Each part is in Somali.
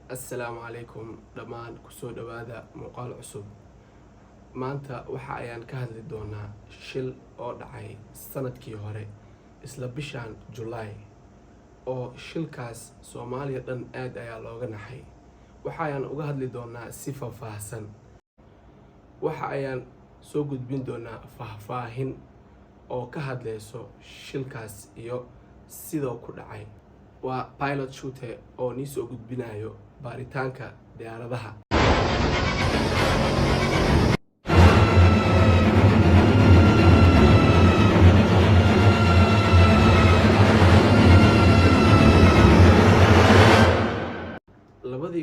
Assalaamu calaykum dhammaan, kusoo dhowaada muuqaal cusub. Maanta waxa ayaan ka hadli doonaa shil oo dhacay sanadkii hore, isla bishan Julaay, oo shilkaas Soomaaliya dhan aad ayaa looga naxay. Waxa ayaan uga hadli doonaa si faahfaahsan. Waxa ayaan soo gudbin doonaa faahfaahin oo ka hadleyso shilkaas iyo sidoo ku dhacay. Waa Pilot Shute oo nii soo gudbinayo baaritaanka diyaaradaha.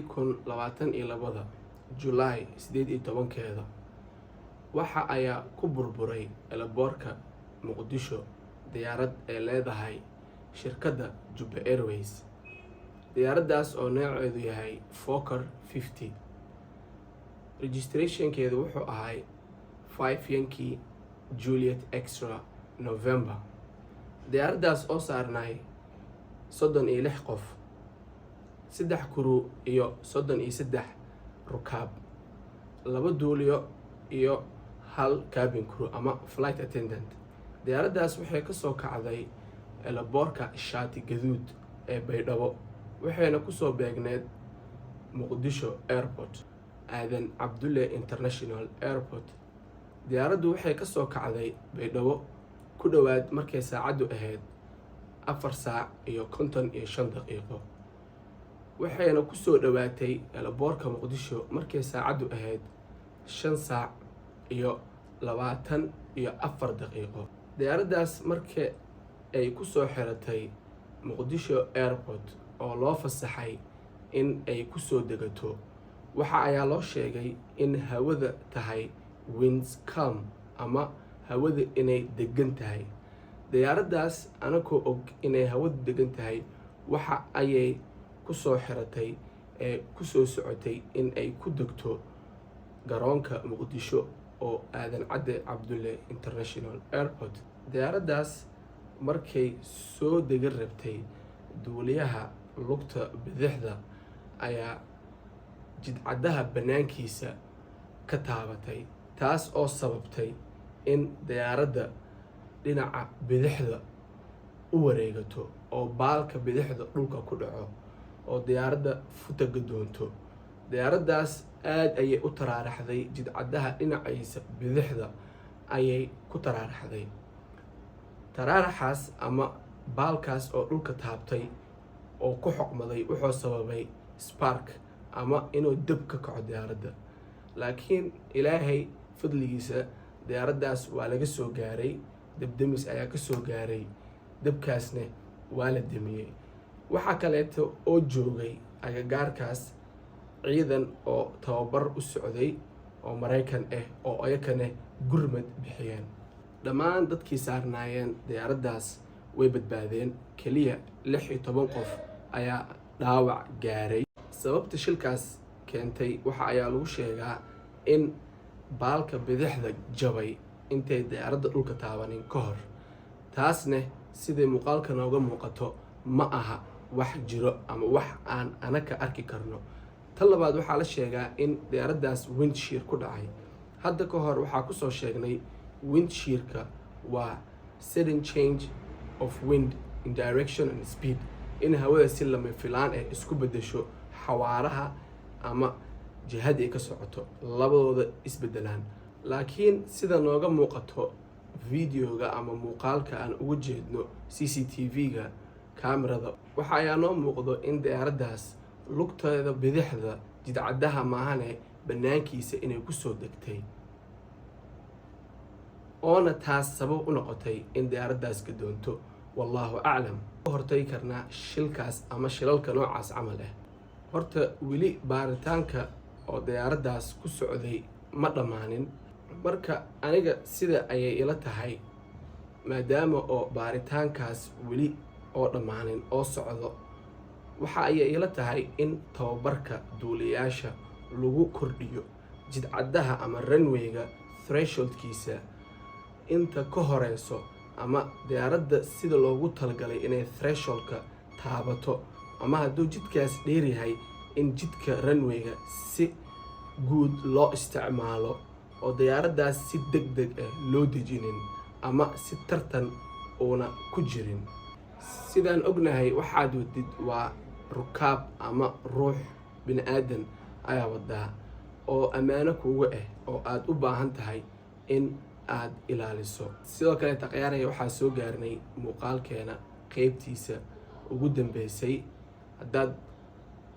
2022, Julaay 18-keeda, waxa ayaa ku burburay airport-ka Muqdisho diyaarad ay leedahay shirkadda Jubba Airways, diyaaraddaas oo nooceedu yahay Fokker 50. Registrationkeedu wuxuu ahay 5 YJXN. Diyaaraddaas oo saarnay 36 qof, saddex crew iyo 33 rukaab, laba duuliyo iyo hal cabin crew ama flight attendant. Diyaaraddaas waxay kasoo kacday airport-ka Shaati Gaduud ee Baydhabo, waxayna kusoo beegneed Muqdisho Airport, Aadan Cabdulle International Airport. Diyaaraddu waxay kasoo kacday Baydhabo ku dhowaad markay saacaddu ahayd 4 saac iyo 55 daqiiqo, waxayna kusoo dhowaatay airport-ka Muqdisho markay saacaddu ahayd 5 saac iyo 24 daqiiqo. Diyaaraddaas marka ay kusoo xiratay Muqdisho Airport oo loo fasaxay in ay kusoo degato, waxa ayaa loo sheegay in hawada tahay winds calm ama hawada inay degan tahay. Diyaaraddaas anakoo og inay hawadu degan tahay, waxa ayay kusoo xiratay ee kusoo socotay in ay ku degto garoonka Muqdisho oo Aadan Cadde Cabdulle International Airport. Diyaaraddaas markay soo degan rabtay, duuliyaha lugta bidixda ayaa jidcaddaha bannaankiisa ka taabatay, taas oo sababtay in diyaaradda dhinaca bidixda u wareegato oo baalka bidixda dhulka ku dhaco oo diyaaradda futa gadoonto. Diyaaraddaas aad ayay u taraaraxday, jidcaddaha dhinaciisa bidixda ayay ku taraaraxday. Taraaraxaas ama baalkaas oo dhulka taabtay oo ku xoqmaday wuxuu sababay spark ama inuu dab ka kaco diyaaradda. Laakiin Ilaahay fadligiisa, diyaaraddaas waa laga soo gaaray, dabdemis ayaa ka soo gaaray, dabkaasna waa la damiyey. Waxaa kaleeto oo joogay agagaarkaas ciidan oo tababar u socday oo Maraykan ah oo ayakana gurmad bixiyeen. Dhammaan dadkii saarnaayeen diyaaraddaas way badbaadeen, keliya 16 qof ayaa dhaawac gaaray. Sababta shilkaas keentay waxa ayaa lagu sheegaa in baalka bidixda jabay intay diyaaradda dhulka taabanin ka hor. Taasne siday muuqaalka nooga muuqato ma aha wax jiro ama wax aan anaka arki karno. Tan labaad, waxaa la sheegaa in diyaaraddaas windshear ku dhacay. Hadda ka hor waxaa kusoo sheegnay windshearka waa sudden change of wind in direction and speed, in hawada si lama filaan ah isku beddesho, xawaaraha ama jihada ay ka socoto labadooda isbedelaan. Laakiin sida nooga muuqato videoga ama muuqaalka aan uga jeedno CCTV-ga kaamirada, waxa ayaa noo muuqdo in diyaaraddaas lugteeda bidixda jidcaddaha maahane bannaankiisa inay kusoo degtay, oona taas sabab u noqotay in diyaaraddaas gadoonto. Wallaahu aclam. Hortagi karnaa shilkaas ama shilalka noocaas camal ah? Horta weli baaritaanka oo diyaaraddaas ku socday ma dhammaanin. Marka aniga sida ayay ila tahay, maadaama oo baaritaankaas weli oo dhammaanin oo socdo, waxa ayay ila tahay in tababarka duuliyaasha lagu kordhiyo jidcaddaha ama runwayga thresholdkiisa inta ka horeyso, ama diyaaradda sida loogu talagalay inay thresholdka taabato, ama hadduu jidkaas dheeryahay in jidka runwayga si guud loo isticmaalo oo diyaaraddaas si deg deg ah loo dejinin ama si tartan uuna ku jirin. Sidaan ognahay, waxaad wadid waa rukaab ama ruux bini aadan ayaa wadaa oo ammaano kuuga ah oo aad u baahan tahay in aad ilaaliso. Sidoo kale, akhyaaraya, waxaa soo gaarnay muuqaalkeena qeybtiisa ugu dambeysay. Haddaad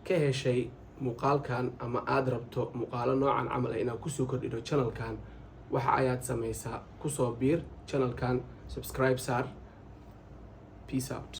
ka heshay muuqaalkan ama aada rabto muuqaalo noocan camal ah inaad kusoo kordhino channelkan, waxa ayaad sameysaa, kusoo biir channelkan, subscribe saar. Peace out.